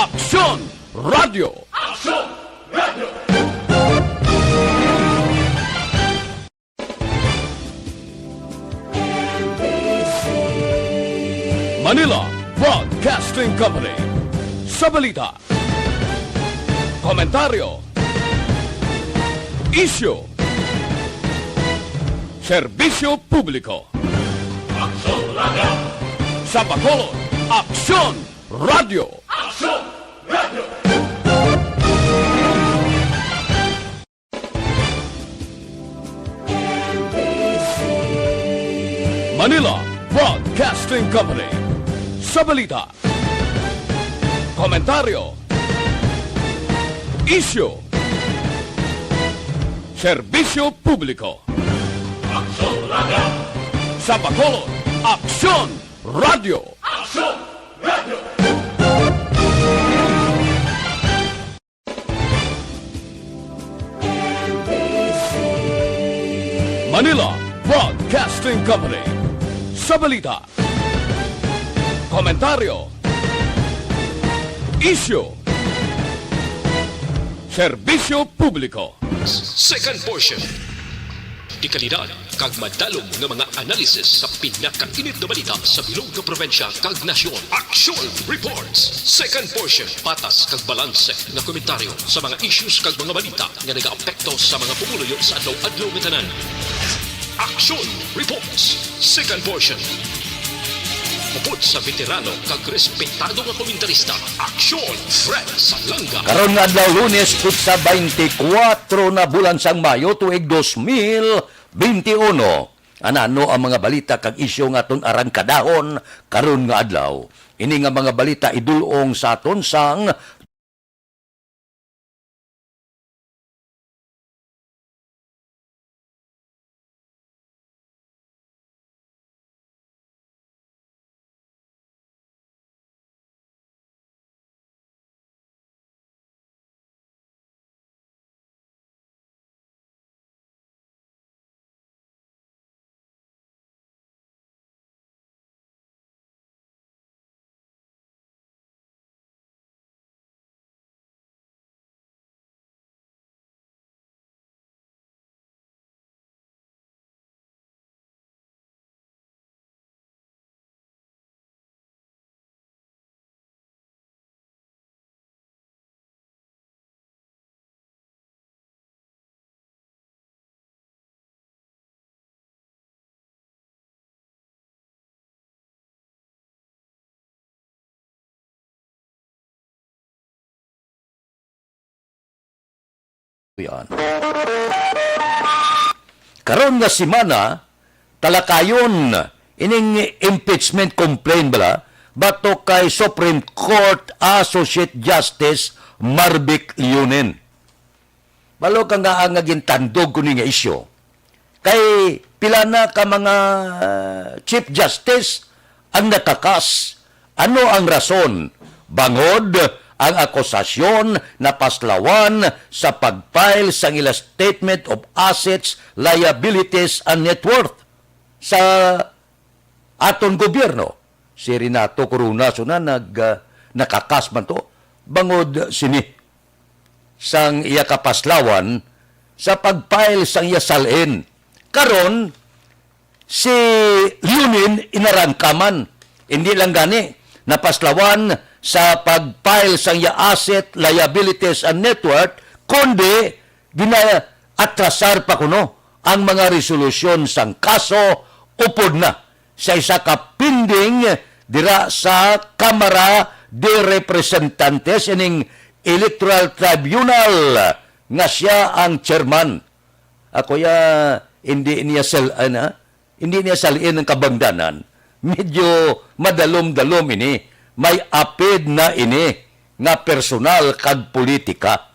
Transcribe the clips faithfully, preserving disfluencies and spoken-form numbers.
Aksyon Radio. Manila Broadcasting Company. Sa balita, komentaryo, isyu, serbisyo publiko. Aksyon Radio. Sa Bacolod, Aksyon Radio. Aksyon Radio. Manila Broadcasting Company. Sa balita, komentaryo, isyu, serbisyo publiko. Aksyon Radio. Sa Bacolod, Aksyon Radio. Aksyon Radio. Manila Broadcasting Company. Sa balita, komentaryo, isyu, serbisyo publiko. Second portion. Dekalidad kag madalom nga mga analisis sa pinakainit nga balita sa bilog nga probinsya kag nasyon. Aksyon Reports, second portion. Patas kag balanse nga komentaryo sa mga issues kag mga balita nga nagaapekto sa mga pumuluyo sa adlaw-adlaw nga tanan. Aksyon Reports, second portion. Upod sa veterano kag respetado nga komentarista, Aksyon Fred Salanga. Karon nga adlaw, Lunes, petsa twenty-four na bulan sang Mayo, tuig dos mil twenty-one. Ano ang mga balita kag isyu nga aton arangkadahon karon nga adlaw? Ini nga mga balita idul-ong sa aton sang Yan. Karon nga semana, talakayon ining impeachment complaint bala batok kay Supreme Court Associate Justice Marvic Leonin. Balo ka nga ang nga gintandog ko ni nga isyu. Kay pila na ka mga, ah, Chief Justice ang nakakas. Ano ang rason? Bangod ang akusasyon napaslawan sa pag-file sang ila Statement of Assets, Liabilities, and Net Worth sa aton gobyerno. Si Renato Corona, so na nag, ah, nakakas man to bangod sini sang iya kapaslawan sa pag-file sang iya salin. Karon, si Leonin inarangkaman. Hindi lang gani napaslawan sa pag-file sang iya asset, liabilities, and net worth, kundi ginaatrasar pa kuno ang mga resolusyon sang kaso upod na sa isa ka pending dira sa Kamara de Representantes ining Electoral Tribunal nga siya ang chairman. Ako ya, hindi niya sal-, ana, hindi niya salin ang kabangdanan. Medyo madalom-dalom ini. May apid na ini nga personal kag politika.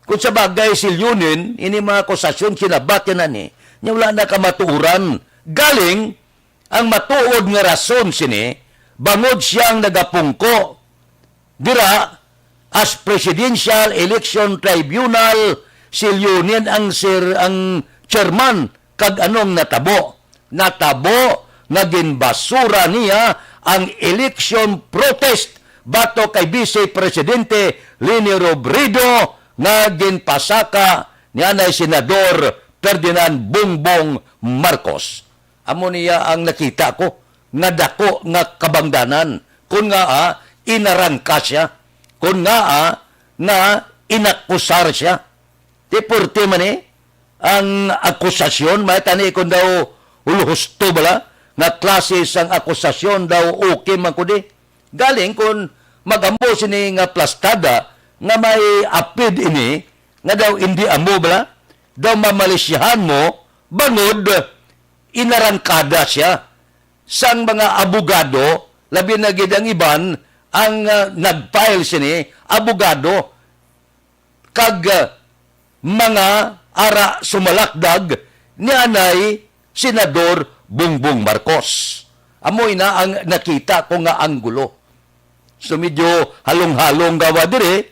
Kung sa bagay, si Leonin, ini mga akusasyon, kinabati na ni, niya wala na kamatuoran. Galing, ang matuod nga rason sini, bangod siyang nagapungko dira as Presidential Election Tribunal, si Leonin ang sir, ang chairman, kag anong natabo? Natabo nga ginbasura niya ang election protest batok kay Vice Presidente Leni Robredo nga ginpasaka ni anay Senador Ferdinand Bongbong Marcos. Amo niya ang nakita ko nga dako nga kabangdanan. Kun nga, ah, inarangka siya. Kun nga, ah, nga inakusar siya. Ti purti man ni ang akusasyon, may tani kun daw husto bala nga klase sang akusasyon daw okay man ko di. Galing kun mag-ampo sini nga plastada nga may apid ini nga daw indi amo bala, daw mamalisyahan mo bangod inarangkada siya sang mga abogado, labi na gid ang iban ang, ah, nag-file sini, abogado kag, ah, mga ara sumalakdag ni anay Senador Bongbong Marcos. Amo ina ang nakita ko nga anggulo. So, medyo halong-halong gawa diri,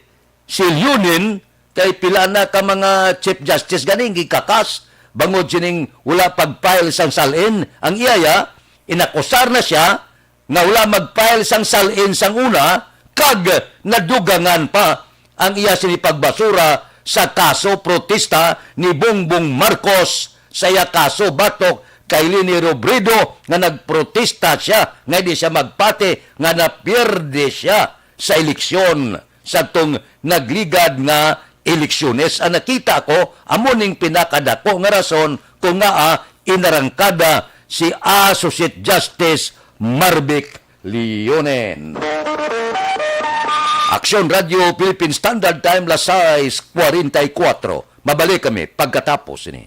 si Leonin, kay pila na ka mga Chief Justice ganing gikakas bangod sining wala pag-file sang salin. Ang iya, inakusar na siya nga wala mag-file sang salin sang una, kag nadugangan pa ang iya sini pagbasura sa kaso protesta ni Bongbong Marcos sa iya kaso batok kay Leni Robredo nga nagprotesta siya nga di siya magpati nga napierde siya sa eleksyon sa tong nagligad nga eleksyones. Ang nakita ko, amo ning pinakadako nga rason kung ngaa inarangkada si Associate Justice Marvic Leonen. Aksyon Radio Philippine Standard Time, las sais cuarenta y cuatro. Mabalik kami pagkatapos ini.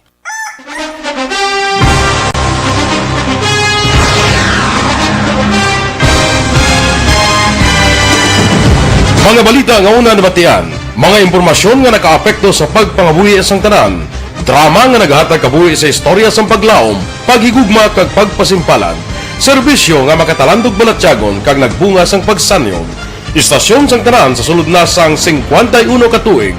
Mga balita nga una nabatian, mga impormasyon nga nakaapekto sa pagpangabuhi sang tanan, drama nga nagahatag kabuhi sa istorya sang paglaom, paghigugma kag pagpasimpalan, serbisyo nga makatalandog balatyagon kag nagbunga sang pagsanyog. Istasyon sang tanan sa sulod na sang singkwenta y uno ka tuig.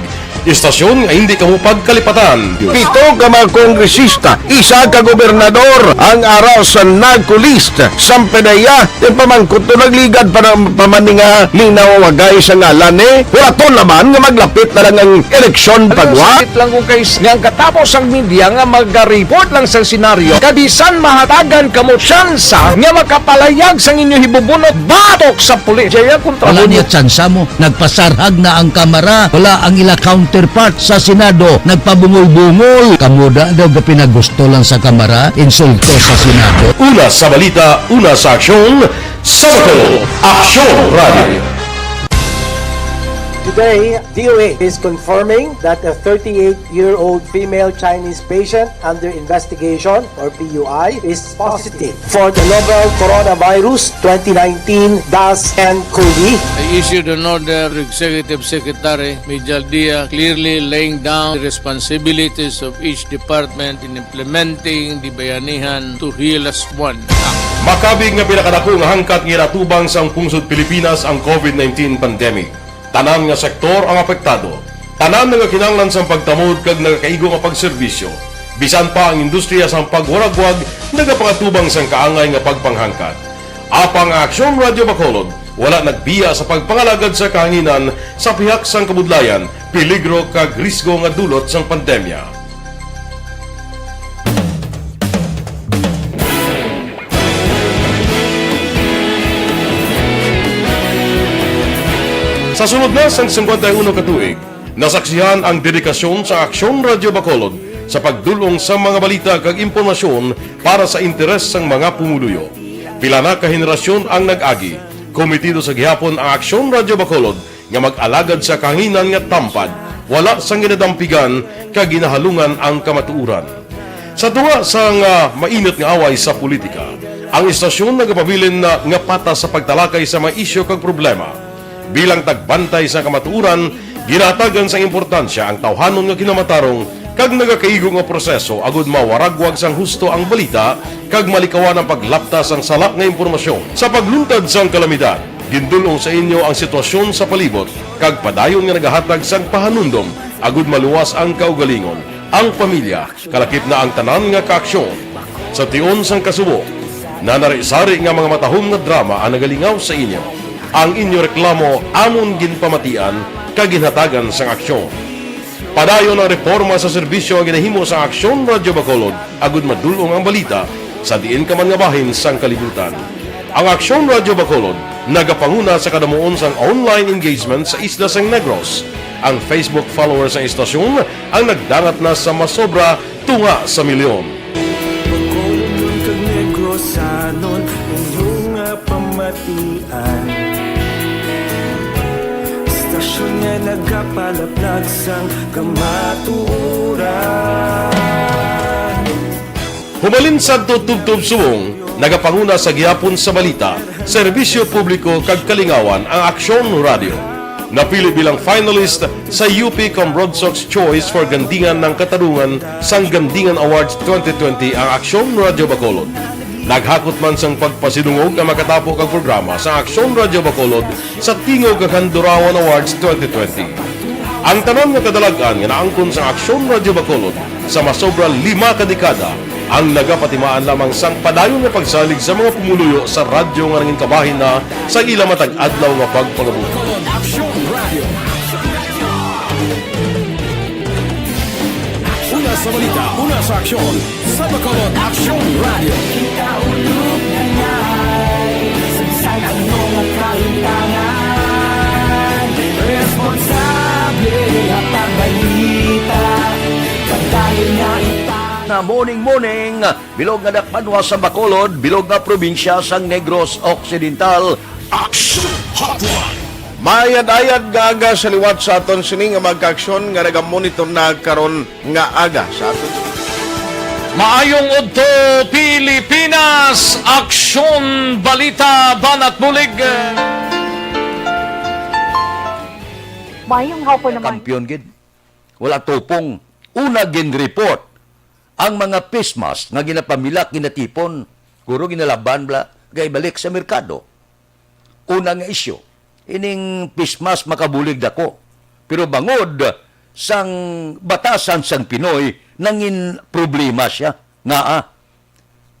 Istasyon nga hindi kamo pagkalipatan. Pito ka mga kongresista, isa ka gobernador ang ara sa NAGCO list. Sampe na iya, ti pamangkot to nagligad pa na pamani nga linawagay sa ngalan ni. Wala to naman nga maglapit na lang ang eleksyon pagwa. Sakit lang kung kay nga ang katapos ang media nga magaripot lang sa senaryo. Kabisan mahatagan kamo tsansa nga makapalayag sang inyo hibubunot batok sa pulis. Jaya kontra Wala mo. Niya tsansa mo. Nagpasarhag na ang Kamara. Wala ang ila counterpart sa Senado. Nagpabungol-bungol. Kamo da daw gapinagusto lang sa Kamara, insulto sa Senado. Una sa balita, una sa aksyon, sa Bacolod, Aksyon Radio. Today, D O A is confirming that a thirty-eight-year-old female Chinese patient under investigation, or P U I, is positive for the novel coronavirus twenty nineteen dash N cov. I issued an order to Executive Secretary Mijal Dia, clearly laying down the responsibilities of each department in implementing the Bayanihan to Heal As One Act. Makabig nga pinakadako nga hangkat nga ginatubang sang pungsod Pilipinas ang covid nineteen pandemic. Tanan nga sektor ang apektado. Tanan nagakinahanglan sang pagtamod kag nagakaigo nga pagserbisyo. Bisan pa ang industriya sang pagwaragwag nagapangatubang sang kaangay nga pagpanghangkat. Apang ang Aksyon Radio Bacolod wala nagbiya sa pagpangalagad sa kahanginan sa pihak sang kabudlayan, peligro kag risgo nga dulot sang pandemya. Sa sulod na sang singkwenta y uno ka tuig, nasaksihan ang dedikasyon sa Aksyon Radio Bacolod sa pagdul-ong sa mga balita kag impormasyon para sa interes sang mga pumuluyo. Pila na ka henerasyon ang nag-agi. Komitido sa gihapon ang Aksyon Radio Bacolod nga mag-alagad sa kahanginan nga tampad, wala sang ginadampigan kag ginahalungan ang kamatuoran. Sa tunga sang, ah, mainit nga away sa politika, ang istasyon nagapabilin na nga patas sa pagtalakay sa mga isyu kag problema. Bilang tagbantay sa kamatuoran, ginahatagan sang importansya ang tawhanon nga kinamatarong kag nagakaigo nga proseso agud mawaragwag sang husto ang balita kag malikawan ang paglapta sang sala nga impormasyon. Sa pagluntad sang kalamidad, gindul-ong sa inyo ang sitwasyon sa palibot kag padayon nga nagahatag sang pahanumdom agud maluwas ang kaugalingon, ang pamilya, kalakip na ang tanan nga kaaksyon. Sa tion sang kasubo, nanari-sari nga mga matahom nga drama ang nagalingaw sa inyo. Ang inyo reklamo amon ginpamatian kag ginhatagan sang aksyon. Padayon ang reporma sa serbisyo nga ginahimo sang Aksyon Radyo Bacolod agud madul-ong ang balita sa diin ka man nga bahin sang kalibutan. Ang Aksyon Radyo Bacolod nagapanguna sa kadamuon sang online engagement sa isla sang Negros. Ang Facebook followers sang istasyon ang nagdangat na sa masobra tunga sa milyon. Bacolodnon kag Negrosanon, inyo nga pamatian. Istasyon nga nagapalaplag sang kamatuoran. Humalin sadto tubtob subong, nagapanguna sa gihapon sa balita, serbisyo publiko kag kalingawan ang Aksyon Radio. Napili bilang finalist sa U P Cambronsox Choice for Gandingan ng Katarungan sang Gandingan Awards twenty twenty ang Aksyon Radio Bacolod. Naghakot man sang pagpasidungog ang makatapo kag programa sa Aksyon Radio Bacolod sa Tingog kag Handurawan Awards twenty twenty. Ang tanan nga kadalag-an nga naangkon sa Aksyon Radio Bacolod sa masobra lima ka dekada ang nagapatimaan lamang sang padayon nga pagsalig sa mga pumuluyo sa radyo nga nangin kabahin na sa ila matag adlaw nga pagpangabuhi. Aksyon Radio. Una sa balita, una sa aksyon, sa Bacolod Aksyon Radio. Kita ulog na ngay, sagsag ang mga kahitangan. Responsable at pagbalita, pagdayon nga ita. Na morning, morning, bilog nga dakpanwa sa Bacolod, bilog nga probinsya sang Negros Occidental. Action Hotline. Mayad-ayad nga aga sa liwat sa aton sini nga mga kaaksyon nga nagamonitor na karon nga aga sa aton. Maayong udto, Pilipinas! Aksyon, balita, banat bulig. Maayong hapon naman. Kampiyon gid. Wala tupong. Una gin-report ang mga face mask nga ginapamilak, ginatipon, guro ginalaban bala, kag ibalik sa merkado. Una nga isyu, ining face mask makabulig dako. Pero bangod sang batasan sang Pinoy, nangin problema sia. Ngaa?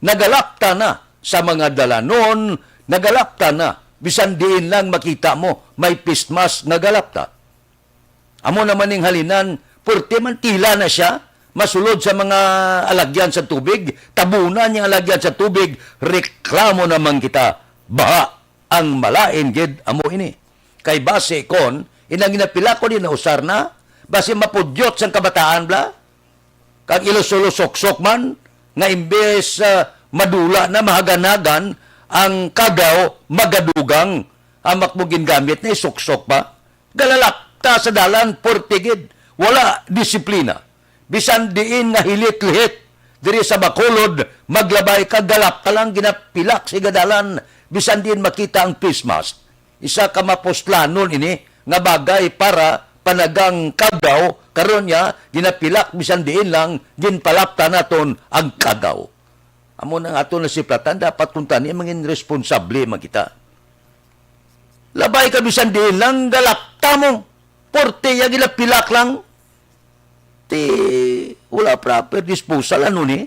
Nagalapta na sa mga dalanon, nagalapta na. Bisan diin lang makita mo, may face mask nga galapta. Amo naman ning halinan, purti man tila na sia, masulod sa mga alagyan sa tubig, tabunan niya alagyan sa tubig, reklamo naman kita, baha ang malain gid amo ini. Kay basi kon, inang ginapila ko din nausar na, basi mapudyot sang kabataan bla, kag ilusulo suksok man, nga imbes, ah, madula na mahaganagan, ang kagaw magadugang, amak mo gingamit na isuksok pa. Galalapta sa dalan, porte gid. Wala disiplina. Bisan diin nga hilit-lihit diri sa Bacolod, maglabay ka, galapta lang, ginapilak sa igadalan, bisan diin makita ang face mask. Isa ka mapuslanon ini nga bagay para panagang kagaw, karon niya, ginapilak, bisan diin lang, ginpalapta naton ang kagaw. Amo na nga aton nasiplatan, dapat kung tani, mangin responsable man kita. Labay ka bisan diin lang, galapta mo. Porte ya ginapilak lang. Ti, wala proper disposal, ano ni?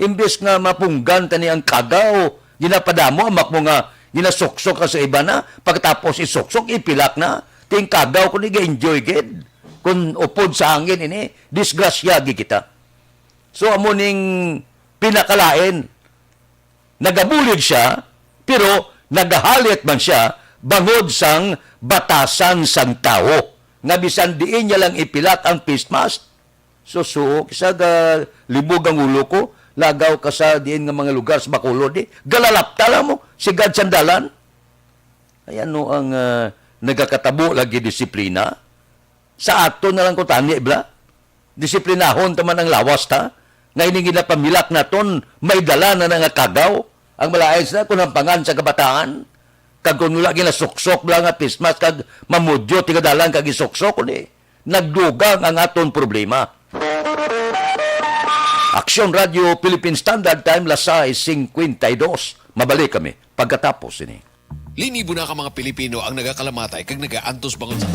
Imbes nga mapunggan tani ang kagaw, ginapadamo, amak mo nga ginasuksok ka sa iba na, pagkatapos isuksok, ipilak na. Ti ang kagaw ko ni ga-enjoy gid. Kung upod sa hangin ini, disgrasya gid kita. So, amo ning pinakalain. Nagabulig sia, pero nagahalit man sia bangod sang batasan sang tawo, nga bisan diin niya lang ipilak ang face mask. Susuok, isa ga libog ang ulo ko, lagaw ka sa diin nga mga lugar sa Bacolod, eh. Galalapta lang mo, sigad sandalan. Ay, ano ang, ah, nagakatabo lagi disiplina? Sa aton na lang ko tani, bla? Disiplinahon ta man ang lawas ta, nga ining ginapamilak naton, may dala na na nga kagaw, ang malain sila kung hampangan sa kabataan, kag kung wala ginasuksok lang nga face mask, kag mamudyo tigadalan kag isuksok, kundi nagdugang ang aton problema. Aksyon Radio Philippine Standard Time, las sais cincuenta y dos. Mabalik kami pagkatapos ini. Linibo na ka mga Pilipino ang nagakalamatay kag nagaantos bangod sa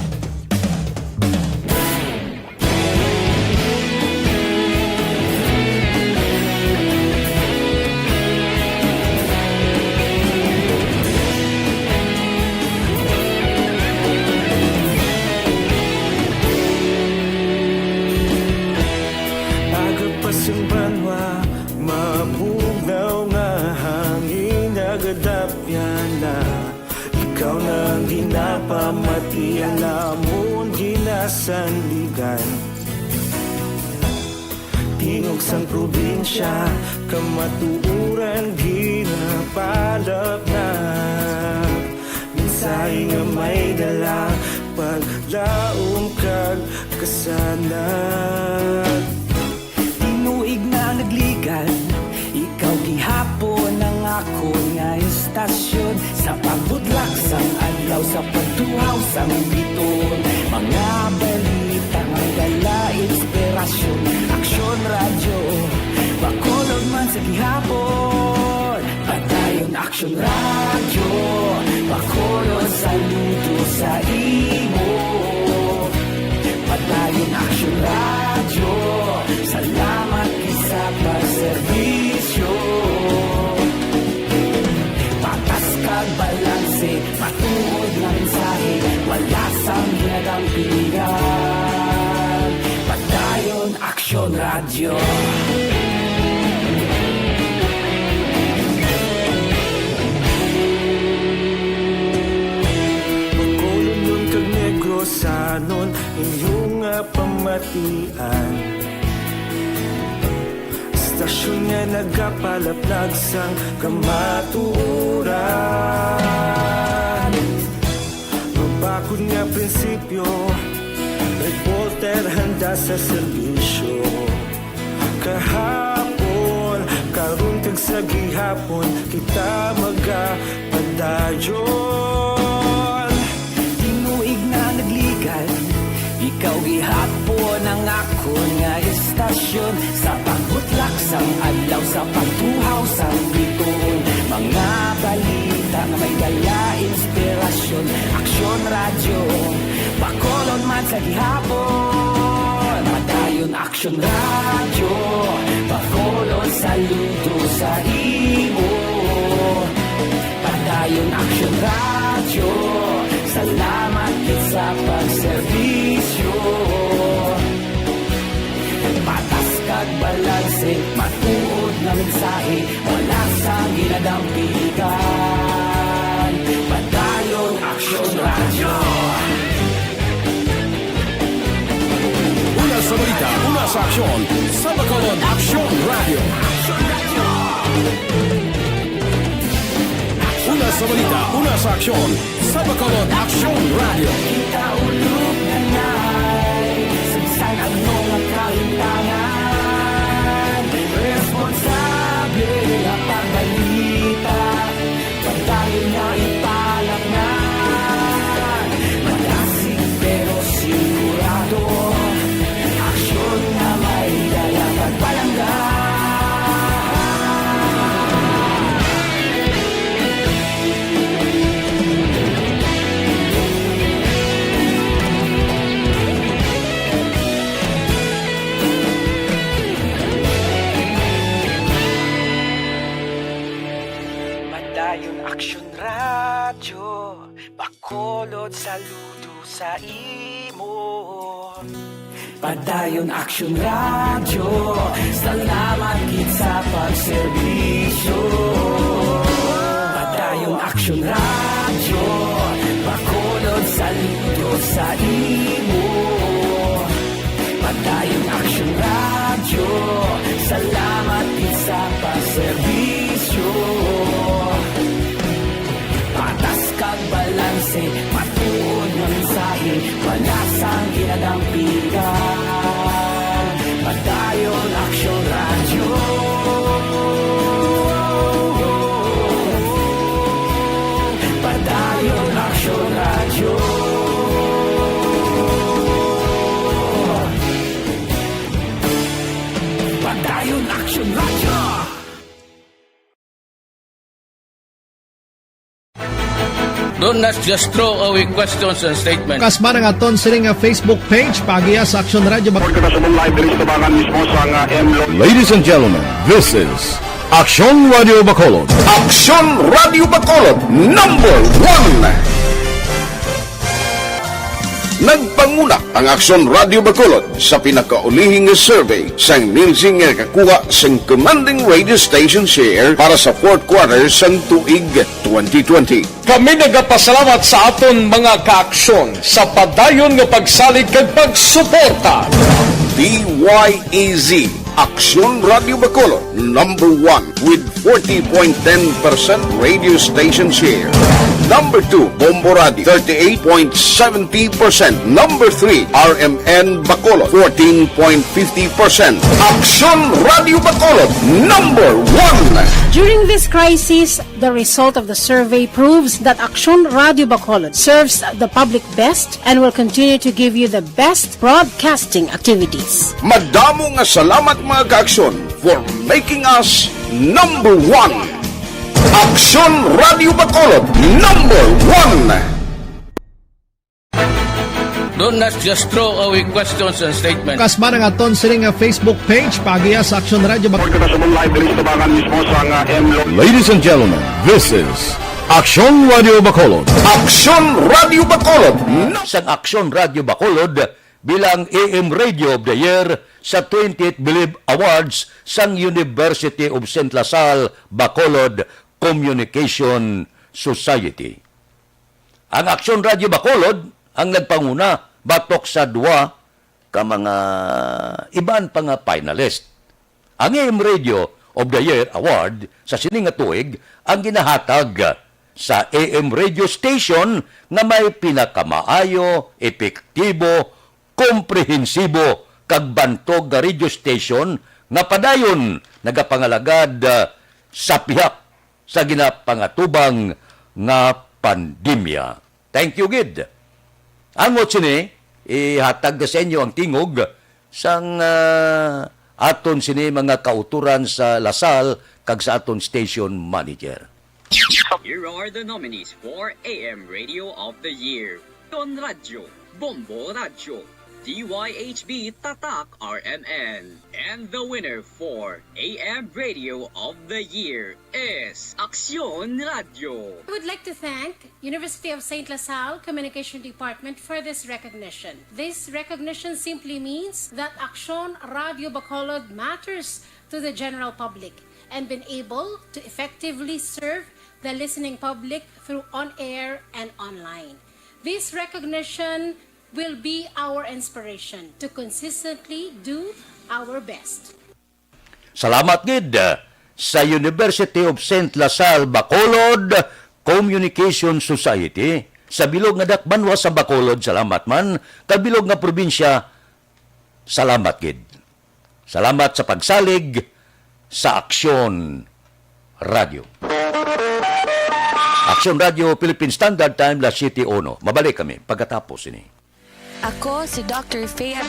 Ang ginapamatian namon ginasandigan. Tingog sang probinsya, kamatuoran ginapalapnap. Mensahe nga may dala, paglaom kag kasanag. Tinuig na nagligan, ikaw gihapon ang akon nga istasyon. Sa pagbudlak sang adlaw, sa pagtuhaw sang biton, mga balita may dala inspirasyon. Aksyon Radyo, Bacolod man sa gihapon. Padayon Aksyon Radyo, Bacolod, saludo sa imo. Padayon Aksyon Radyo, salamat gid sa pagserbisyo. Patas kag balanse, matuod nga mensahe, wala sang ginadampigan. Padayon Aksyon Radyo. Bacolodnon kag Negrosanon, inyo nga pamatian. Istasyon nga nagapalaplag sang kamatuoran. Mabakod nga prinsipyo, reporter handa sa serbisyo. Kahapon, karon kag sa gihapon, kita magapadayon. Tinuig na nagligan, ikaw gihapon ang akon nga istasyon. Sa pagbutlak sang adlaw, sa pagtuhaw sang biton, mga balita nga may dala inspirasyon. Aksyon Radyo, Bacolod man sa gihapon. Padayon Aksyon Radyo, Bacolod, saludo sa imo. Padayon Aksyon Radyo, salamat gid sa pagserbisyo. Patas kag balanse, matuod nga mensahe, wala sang ginadampigan. Padayon Aksyon Radyo. Una sa balita, una sa aksyon, sa Bacolod Aksyon Radyo. Una sa balita, una sa aksyon, sa Bacolod Aksyon Radyo. Kita ulog nanay, sa ano nga kahimtangan, responsable nga pagbalita. Padayon nga ipalapngan, madasig pero sigurado, aksyon nga may dala pagpalangga. Padayon Aksyon Radyo, Bacolod, saludo sa imo. Padayon Aksyon Radyo, salamat gid sa pagserbisyo. Padayon Aksyon Radyo, Bacolod, saludo sa imo. Padayon Aksyon Radyo, salamat gid sa pagserbisyo. Patas kag balanse, matuod nga mensahe, wala sang ginadampigan. Padayon Aksyon Radyo. Padayon Aksyon Radyo. Padayon Aksyon Radyo. Do not just throw away questions and statements. Kasbara nga aton sini nga Facebook page, paagiha sa Aksyon Radyo Bac- Report kita sa live diri sa Tabangan mismo sa nga M Lo- Ladies and gentlemen, this is Aksyon Radyo Bacolod. Aksyon Radyo Bacolod, number one. Nagpanguna ang Aksyon Radio Bacolod sa pinakaulihi nga survey sang Nielsen nga nakakuha sang commanding radio station share para sa fourth quarter sang tuig twenty twenty. Kami nagapasalamat sa aton mga kaaksyon sa padayon nga pagsalig kag pagsuporta. D Y A Z, Aksyon Radio Bacolod, number one with forty point ten percent radio station share. Number two, Bombo Radio, thirty-eight point seventy percent. Number three, R M N Bacolod, fourteen point fifty percent. Aksyon Radio Bacolod, number one. During this crisis, the result of the survey proves that Aksyon Radio Bacolod serves the public best and will continue to give you the best broadcasting activities. Madamo nga salamat, mga kaaksyon, for making us number one. Aksyon Radio Bacolod, number one. Don't not just throw away questions and statements. Kasman ang aton sini nga Facebook page, paagiha sa Aksyon Radio Bacolod. Pagkakasabong live diri sa tabangan mismo sa nga M Lo- Ladies and gentlemen, this is Aksyon Radio Bacolod. Aksyon Radio Bacolod. Sang Aksyon Radio Bacolod bilang A M Radio of the Year sa twentieth Bilib Awards sang University of Saint La Salle Bacolod Communication Society. Ang Aksyon Radio Bacolod ang nagpanguna batok sa duha ka mga iban pa nga finalist. Ang A M Radio of the Year Award sa sini nga tuig ang ginahatag sa A M radio station nga may pinakamaayo, epektibo, komprehensibo, kag bantog nga radio station nga padayon nagapangalagad, ah, sa pihak sa ginapangatubang nga pandemya. Thank you gid. Angot sini, ihatag na sa inyo ang tingog sang, ah, aton sini mga kautoran sa La Salle kag sa aton station manager. Here are the nominees for A M Radio of the Year. Ton Radio, Bombo Radio, D Y H B Tatak R M N, and the winner for A M Radio of the Year is Aksyon Radio. I would like to thank University of Saint La Salle Communication Department for this recognition. This recognition simply means that Aksyon Radio Bacolod matters to the general public and been able to effectively serve the listening public through on-air and online. This recognition will be our inspiration to consistently do our best. Salamat gid, ah, sa University of Saint La Salle Bacolod Communication Society, sa bilog nga dakbanwa sa Bacolod, salamat man, kag bilog nga probinsya, salamat gid. Salamat sa pagsalig sa Aksyon Radio. Aksyon Radio, Philippine Standard Time, las siete uno. Mabalik kami pagkatapos ini. Ako si Doctor Faye Ab-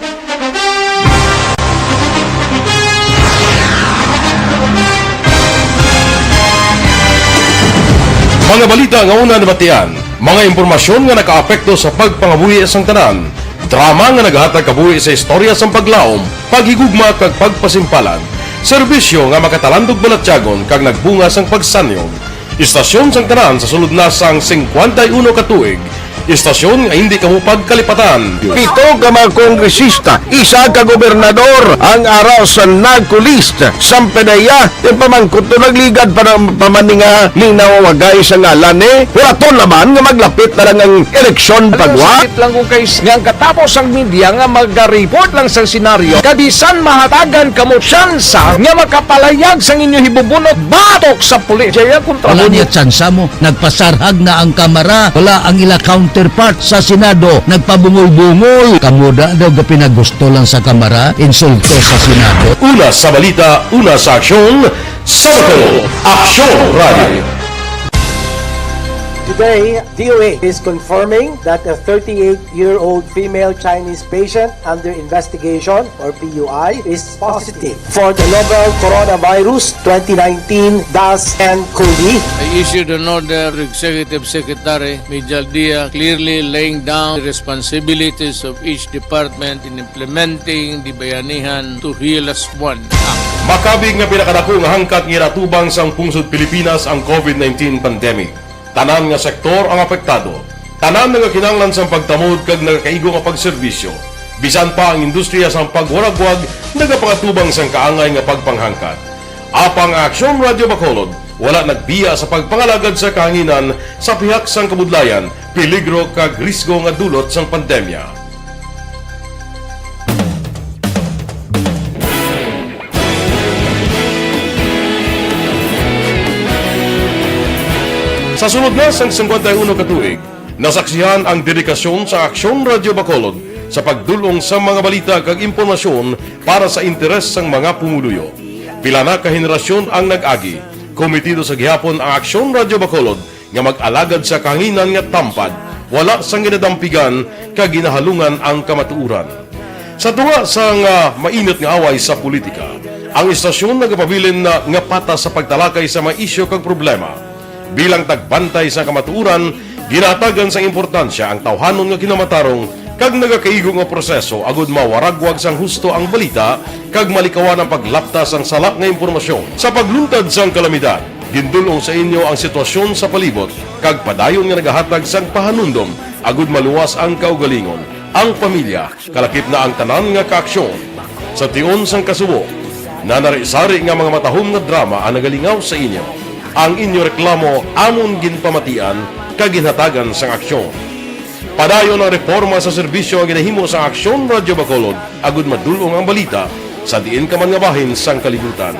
Mga balita nga una nabatian, mga impormasyon nga nakaapekto sa pagpangabuhi sang tanan, drama nga nagahatag kabuhi sa istorya sang paglaom, paghigugma kag pagpasimpalan, serbisyo nga makatalandog balatyagon kag nagbunga sang pagsanyog. Istasyon sang tanan sa sulod na sang singkwenta y uno ka tuig. Istasyon nga hindi kamo pagkalipatan. Pito ka mga kongresista, isa ka gobernador, ang araw sa nagkulist. Sampanaya, yung pamangkot to nagligad pa ng pamaninga ning nawawagay sa ngalan ni Huraton naman nga maglapit na lang ang eleksyon. Alam mo, pagwa. Sakit lang kung kay nga ang katapos ang media nga magariport lang sa senaryo, kabisan mahatagan kamo tsansa nga makapalayag sang inyo hibubunot batok sa pulis. Jaya kontra. Wala niya tsansa mo. Nagpasarhag na ang Kamara. Wala ang ila counterpart sa Senado. Nagpabungol-bungol. Kamo da daw gapinagusto lang sa Kamara. Insulto sa Senado. Una sa balita, una sa aksyon, sa Bacolod, Aksyon Radio. Today, D O A is confirming that a thirty-eight-year-old female Chinese patient under investigation, or P U I, is positive for the novel coronavirus twenty nineteen dash N COVID. I issued an order to Executive Secretary Mijal Dia, clearly laying down the responsibilities of each department in implementing the Bayanihan to Heal Us One Act. Makabig nga pinakadako nga hangkat nga ginatubang sang pungsod Pilipinas ang COVID nineteen pandemic. Tanan nga sektor ang apektado. Tanan nagakinahanglan sang pagtamod kag nagakaigo nga pagserbisyo. Bisan pa ang industriya sang pagwaragwag nagapangatubang sang kaangay nga pagpanghangkat. Apang ang Aksyon Radyo Bacolod wala nagbiya sa pagpangalagad sa kahanginan sa pihak sang kabudlayan, peligro kag risgo nga dulot sang pandemya. Sa sulod na sang singkwenta y uno ka tuig, nasaksihan ang dedikasyon sa Aksyon Radyo Bacolod sa pagdul-ong sa mga balita kag impormasyon para sa interes sang mga pumuluyo. Pila na ka henerasyon ang nag-agi. Komitido sa gihapon ang Aksyon Radyo Bacolod nga mag-alagad sa kahanginan nga tampad, wala sang ginadampigan kag ginahalungan ang kamatuoran. Sa tunga sang, ah, mainit nga away sa politika, ang istasyon nagapabilin na nga patas sa pagtalakay sa mga isyu kag problema. Bilang tagbantay sa kamatuoran, ginahatagan sang importansya ang tawhanon nga kinamatarong kag nagakaigo nga proseso agud mawaragwag sang husto ang balita kag malikawan ang paglapta sang sala nga impormasyon. Sa pagluntad sang kalamidad, gindul-ong sa inyo ang sitwasyon sa palibot kag padayon nga nagahatag sang pahanumdom agud maluwas ang kaugalingon, ang pamilya, kalakip na ang tanan nga kaaksyon. Sa tion sang kasubo, nanari-sari nga mga matahom nga drama ang nagalingaw sa inyo. Ang inyo reklamo amon ginpamatian kag ginhatagan sang aksyon. Padayon ang reporma sa serbisyo nga ginahimo sang Aksyon Radyo Bacolod agud madul-ong ang balita sa diin ka man nga bahin sang kalibutan.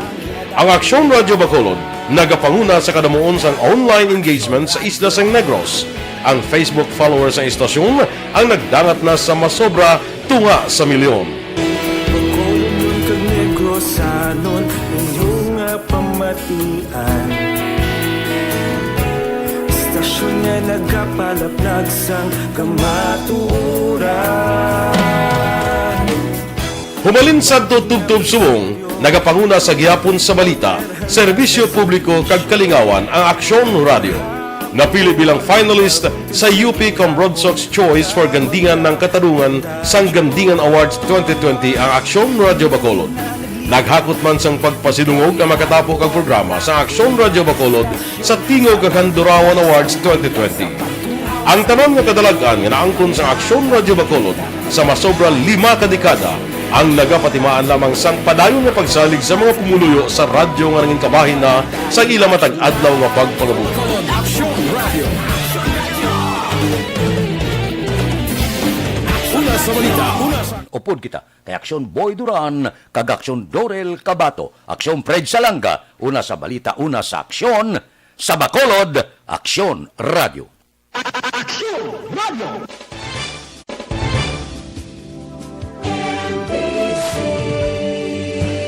Ang Aksyon Radyo Bacolod nagapanguna sa kadamuon sang online engagement sa isla sang Negros. Ang Facebook followers sang istasyon ang nagdangat na sa masobra tunga sa milyon. Bacolodnon kag Negrosanon, inyo nga pamatian. Istasyon nga nagapalaplag sang kamatuoran. Hubalin sadto tubtob subong, nagapanguna sa gihapon sa balita, serbisyo publiko kag kalingawan ang Aksyon Radyo. Napili bilang finalist sa U P Comrade Sox Choice for Gandingan ng Katarungan sang Gandingan Awards twenty twenty ang Aksyon Radyo Bacolod. Naghakot man sang pagpasidungog ang makatapo kag programa sa Aksyon Radyo Bacolod sa Tingog kag Handurawan Awards twenty twenty. Ang tanan nga kadalag-an nga naangkon sang Aksyon Radyo Bacolod sa masobra lima ka dekada ang nagapatimaan lamang sang padayon nga pagsalig sa mga pumuluyo sa radyo nga nangin kabahin na sa ila matag adlaw nga pagpangabuhi. Aksyon Radyo. Una sa balita, una sa Upod kita kay Aksyon Boy Duran kag Aksyon Dorel Cabato, Aksyon Fred Salanga, una sa balita, una sa aksyon, sa Bacolod, Aksyon Radyo. Aksyon Radyo.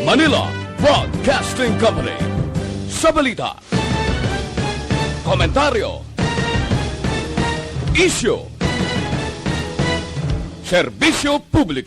Manila Broadcasting Company. Sa balita, komentaryo, isyu, serbisyo publiko.